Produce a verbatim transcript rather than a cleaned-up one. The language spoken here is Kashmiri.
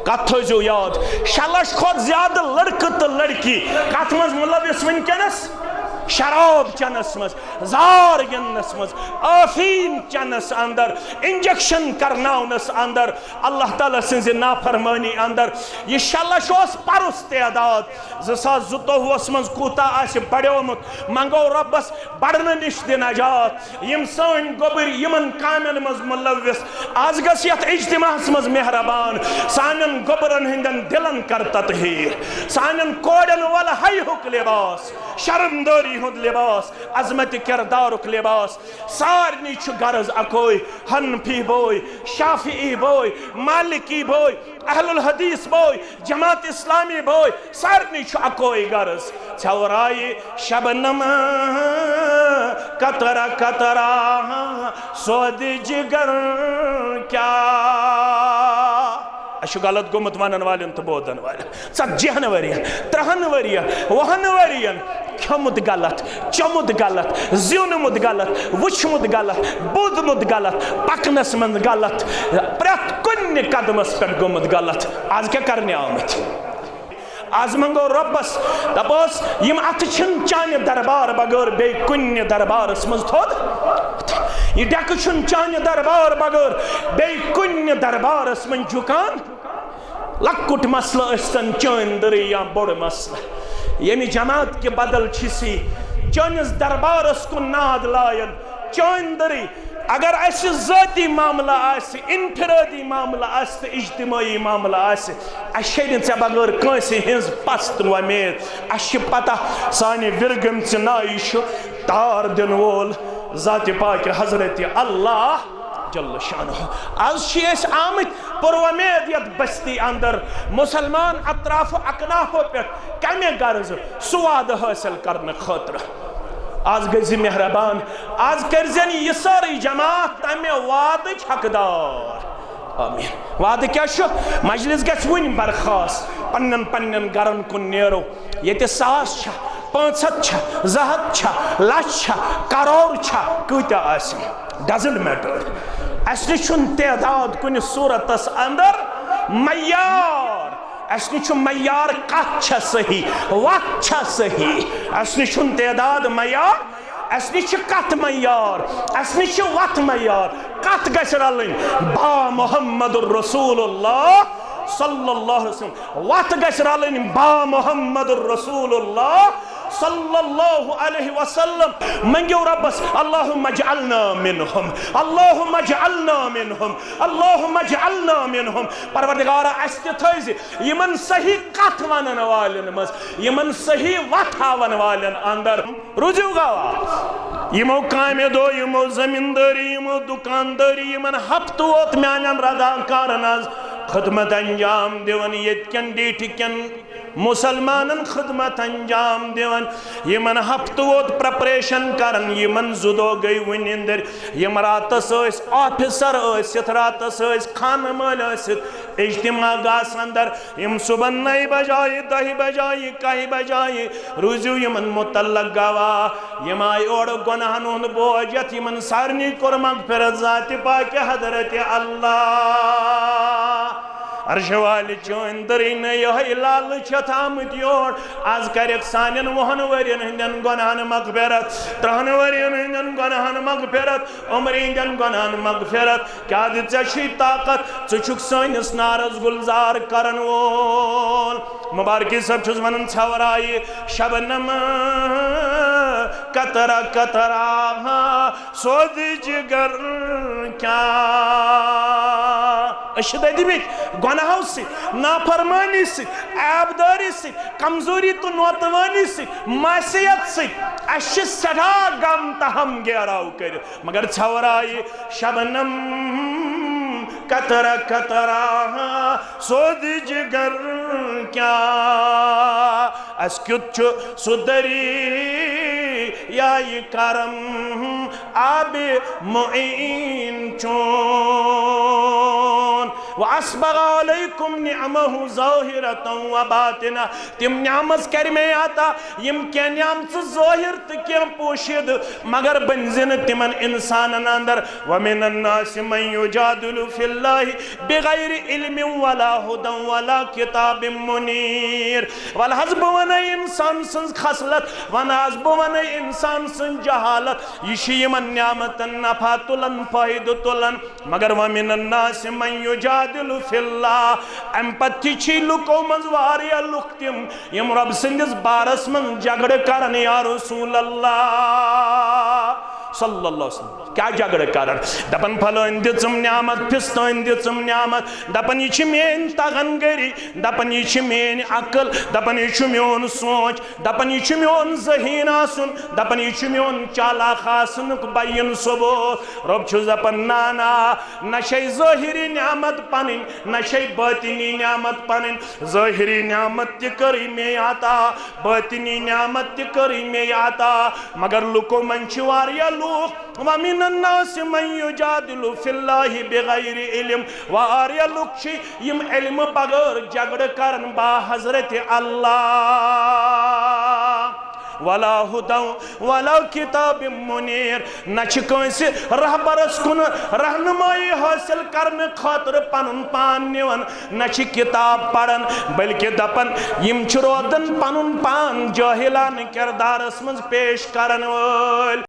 کتھ تھٲیزیو یاد، شےٚ لچھ کھۄتہٕ زیادٕ لڑکہٕ تہٕ لڑکی کتھ منٛز مُلوث وٕنکیٚنس؟ شراب چنس منٛز، زار گِنٛدنس منٛز، ٲفیٖن چنس اندر، انجیکشن کرناونس اندر، اللہ تعالیٰ سٕنٛزِ نافرمٲنی اندر۔ یہِ شےٚ لچھ اوس پرُس تعداد۔ زٕ ساس زٕتووُہس منٛز کوٗتاہ آسہِ بڑیومُت؟ منگو رۄبس بڑنہٕ نِش تہِ نجات۔ یِم سٲنۍ گوٚبٕرۍ یِمن کامٮ۪ن منٛز مُلوث، از گژھ یتھ اجتماعس منٛز مہربان سانٮ۪ن گوٚبرن ہٕنٛدٮ۪ن دِلن کر تطہیر۔ سانٮ۪ن کورٮ۪ن ول حیہُک لباس، شرمدٲری ہُنٛد لباس، عظمت کردارُک لباس۔ سارنٕے چھُ غرض اکوے، حنفی بوے، شافعی بوے، مالکی بوے، اہل الحدیث بوے، جماعت اسلامی بوے، سارنٕے چھُ اکوے غرض۔ ژھٮ۪ورایہِ شبنم قطرہ قطرہ سودِ جگر کیا۔ اَسہِ چھُ غلط گوٚمُت ونن والٮ۪ن تہٕ بوزن والٮ۪ن۔ ژتجی ہن ؤرین، ترہن ؤرین، وُہن ؤرین کھیوٚمُت غلط، چوٚمُت غلط، زیوٗنمُت غلط، وٕچھمُت غلط، بوٗزمُت غلط، پکنس منٛز غلط، پرٛٮ۪تھ کُنہِ قدمس پٮ۪ٹھ گوٚمُت غلط۔ از کیٛاہ کرنہِ آمٕتۍ؟ از منگو رۄبس، دپوس، یِم اتھٕ چھِنہٕ چانہِ دربار بغٲر بیٚیہِ کُنہِ دربارس منٛز تھوٚد، یہِ ڈٮ۪کہٕ چھُنہٕ چانہِ دربار بغٲر بیٚیہِ کُنہِ دربارس منٛز جُکان۔ لۄکُٹ مسلہٕ ٲسۍتن چٲنۍ دٔرٕے یا بوٚڑ مسلہٕ، ییٚمہِ جماعت کہِ بدل چھِ سی چٲنِس دربارس کُن ناد لایان۔ چٲنۍ دٔرٕے، اگر اسہِ ذٲتی معاملہٕ آسہِ، انفرٲدی معاملہٕ آسہِ تہٕ اجتمٲعی معاملہٕ آسہِ، اسہِ چھے نہٕ ژےٚ بغٲر کٲنٛسہِ ہٕنٛز پست وۄمید۔ اسہِ چھِ پتہ سانہِ وِرگٔمژِ نایہِ چھُ تار دِنہٕ وول ذاتِ پاکہِ حضرت اللہ جل شانہ۔ از چھِ أسۍ آمٕتۍ پُرومید یتھ بستی اندر، مسلمان اطراف و اکنافو پٮ۪ٹھ کمہِ غرض؟ سُہ وعدٕ حٲصِل کرنہٕ خٲطرٕ۔ از گٔژھۍ زِ مہربان، از کٔرزٮ۪ن یہِ سٲرٕے جماعت تمہِ وعدٕچ حقدار۔ آمین۔ وعدٕ کیٛاہ چھُ؟ مجلس گژھِ وُنۍ برخاست، پننٮ۪ن پننٮ۪ن گرن کُن نیرو۔ ییٚتہِ ساس چھا، پانٛژھ ہتھ چھا، زٕ ہتھ چھا، لچھ چھا، کرور چھا، کۭتیاہ آسن، doesn't matter۔ اسہِ نِش چھُنہٕ تعداد کُنہِ صورتس اندر معیار۔ اسہِ نِش چھُ معیار کتھ چھا صحیح، وتھ چھا صحیح۔ اسہِ نِش چھُنہٕ تعداد معیار، اسہِ نِش چھِ کتھ معیار، اسہِ نِش چھِ وتھ معیار۔ کتھ گژھِ رلٕنۍ با محمد رسول اللہ صلی اللہ علیہ وسلم۔ وتھ گژھِ رلٕنۍ با محمد رسول اللہ صلی اللہ علیہ وسلم۔ منگیو ربس، اللہم اجعلنا منہم، اللہم اجعلنا منہم، اللہم اجعلنا منہم۔ پروردگارا، اسہِ تہِ تھٲیزِ یِمن صحیح کتھ ونن والٮ۪ن منٛز، یِمن صحیح وتھ ہاون والٮ۪ن اندر۔ روٗزِو گواہ، یِمو کامہِ دۄہ، یِمو زٔمیٖندٲری، یِمو دُکاندٲری، یِمن ہفتہٕ ووت میانٮ۪ن رداکارن از خدمت انجام دِوان، ییٚتہِ کٮ۪ن ڈیٖٹھِ کٮ۪ن مسلمانن خدمت انجام دِوان، یِمن ہفتہٕ ووت preparation کران، یِمن زٕ دۄہ گٔے وُنہِ أنٛدٕرۍ، یِم راتس ٲسۍ آفیسر ٲسِتھ، راتس ٲسۍ خانہٕ مٲلۍ ٲسِتھ، اجتماع گاہس اندر، یِم صُبحن نَیہِ بجایہِ، دَہہِ بجایہِ، کَہہِ بجایہِ، روٗزِو یِمن متعلق گواہ۔ یِم آیہِ اورٕ گۄناہن ہُنٛد بوج ہٮ۪تھ، یِمن سارنٕے کوٚر مغفرت ذاتِ پاکہِ حضرتِ اللہ۔ عرشہِ والہِ چٲنۍ دٔرٕے نہٕ یِہوٚے لالہٕ چھِ ہٮ۪تھ آمٕتۍ یور۔ از کرٮ۪کھ سانٮ۪ن وُہن ؤرین ہٕنٛدٮ۪ن گۄناہن مغفرت، ترٕٛہن ؤرین ہٕنٛدٮ۪ن گۄناہن مغفرت، عمرِ ہٕنٛدٮ۪ن گۄناہن مغفرت۔ کیٛازِ ژےٚ چھُے طاقت، ژٕ چھُکھ سٲنِس نارس گُلزار کرن وول۔ مبارکی صٲب چھُس ونان، ژھٮ۪ورایہِ شبنم قطرہ قطرہ سودِ جگر کیا۔ أسۍ چھِ دٔدمٕتۍ گۄناہو سۭتۍ، نافرمٲنی سۭتۍ، عیبدٲری سۭتۍ، کمزوری تہٕ نوتوٲنی سۭتۍ، معصیت سۭتۍ۔ اَسہِ چھِ سٮ۪ٹھاہ غم تہٕ ہم گیراو کٔرِتھ، مگر ژھٮ۪ورایہِ شبنم قطرہ قطرہ سودِ جگر کیا۔ اَسہِ کیُتھ چھُ سُہ دٔریایہِ کرم آبِ معین چون۔ وَأَسْبَغَ عَلَيْكُمْ نِعَمَهُ ظَاهِرَةً وَبَاطِنَةً۔ تِم نعمژ کرِ مےٚ عطا، یِم کینٛہہ نعمژٕ ظٲہِر تہٕ کینٛہہ پوشیدٕ، مگر بٔنۍ زِ نہٕ تِمن انسانن اندر۔ وَمِنَ النَّاسِ مَن يُجَادِلُ فِي اللَّهِ بِغَيْرِ عِلْمٍ وَلَا هُدًى وَلَا كِتَابٍ مُنِيرٍ۔ وَلہٕ حظ بہٕ وَنَے انسان سٕنٛز خصلت، وَنہٕ حظ بہٕ وَنَے انسان سٕنٛز جہالت۔ یہِ چھُ یِمن نعمتن نفع تُلان، فٲیدٕ تُلان۔ مگر وَمِنَ النَّاسِ مَن يُجَادِلُ فِي اللَّهِ۔ اَمہِ پتہٕ تہِ چھِ لُکو منٛز واریاہ لُکھ تِم، یِم رۄب سٕنٛدِس بارس منٛز جھگڑٕ کران، یا رسول اللہ صلی اللہ علیہ وسلم۔ کیٛاہ جھگڑٕ کران؟ دپان، پھلٲنۍ دِژٕم نعمت، پھِستٲنۍ دِژٕم نعمت۔ دپان، یہِ چھِ میٲنۍ تغن گٔری۔ دپان، یہِ چھِ میٲنۍ عقل۔ دپان، یہِ چھُ میون سونچ۔ دپان، یہِ چھُ میون ذہین آسُن۔ دپان، یہِ چھُ میون چالاک آسنُک بیان ثبوت۔ رۄب چھُس دپان، نہ، نہ، نہ چھے ظٲہری نعمت پنٕنۍ، نہ چھے باطنی نعمت پنٕنۍ۔ ظٲہری نعمت تہِ کٔرٕے مے عطا، باطنی نعمت تہِ کٔرٕے مے عطا۔ مگر لُکو منٛز چھِ واریاہ لوٗکھ، وَمِنَ النَّاسِ مَن يُجَادِلُ فِي اللَّهِ بِغَيْرِ عِلْمٍ۔ واریاہ لُکھ چھِ، یِم علمہٕ بغٲر جھگڑٕ کرن با حضرت اللہ۔ وَلَا هُدًى وَلَا كِتَابٍ مُنِيرٍ۔ نہ چھِ کٲنٛسہِ رہبرس کُن رہنمٲیی حٲصِل کرنہٕ خٲطرٕ پنُن پان نِوان، نہ چھِ کِتاب پران، بلکہِ دپان، یِم چھِ روزان پنُن پان جٲہلانہٕ کردارس منٛز پیش کرن وٲلۍ۔